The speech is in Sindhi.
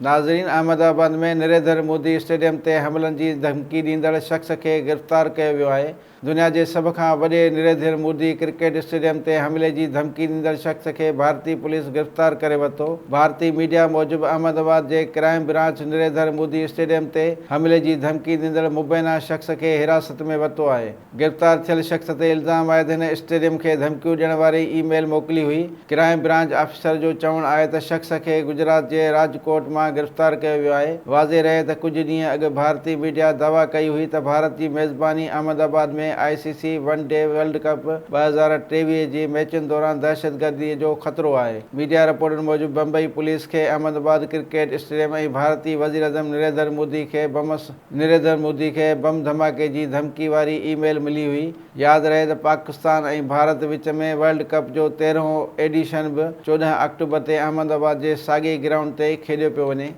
ناظرين احمد آباد ۾ نريندر مودي اسٽيڊيم تي حملن جي ڌمڪي ڏيندڙ شخص کي گرفتار ڪيو ويو آهي. دنيا جي سڀ کان وڏي نريندر مودي ڪرڪيٽ اسٽيڊيم تي حملي جي ڌمڪي ڏيندڙ شخص کي ڀارتي پوليس گرفتار ڪري ورتو. ڀارتي ميڊيا موجب احمد آباد جي crime branch Narendra Modi stadium تي حملي جي ڌمڪي ڏيندڙ مبينا شخص کي حراست ۾ ورتو آهي. گرفتار ٿيل شخص تي الزام آهي ته هن اسٽيڊيم کي ڌمڪيون ڏيڻ واري اي ميل موڪلي هئي. ڪرائيم برانچ آفيسر جو چوڻ آهي ته شخص کي گجرات جي راجڪوٽ مان گرفتار ڪيو ويو آهي. واضح رهي ته ڪجهه ڏينهن اڳ ڀارتي ميڊيا دعويٰ ڪئي هئي ته ڀارت جي ميزباني احمد آباد ۾ I C C one day world cup 2023 جي ميچن دوران دهشتگردي جو خطرو آهي. ميڊيا رپورٽن موجب بمبئي پوليس کي احمد آباد ڪرڪيٽ اسٽيڊيم ۽ ڀارتي وزيراعظم نريندر مودي کي بم نريندر مودي کي بم ڌماڪي جي ڌمڪي واري اي ميل ملي هئي. ياد رهي ته پاڪستان ۽ ڀارت وچ ۾ ورلڊ ڪپ جو تيرهون ايڊيشن به 14 آڪٽوبر تي احمد آباد جي ساڳئي گرائونڊ تي کيڏيو پيو وڃي.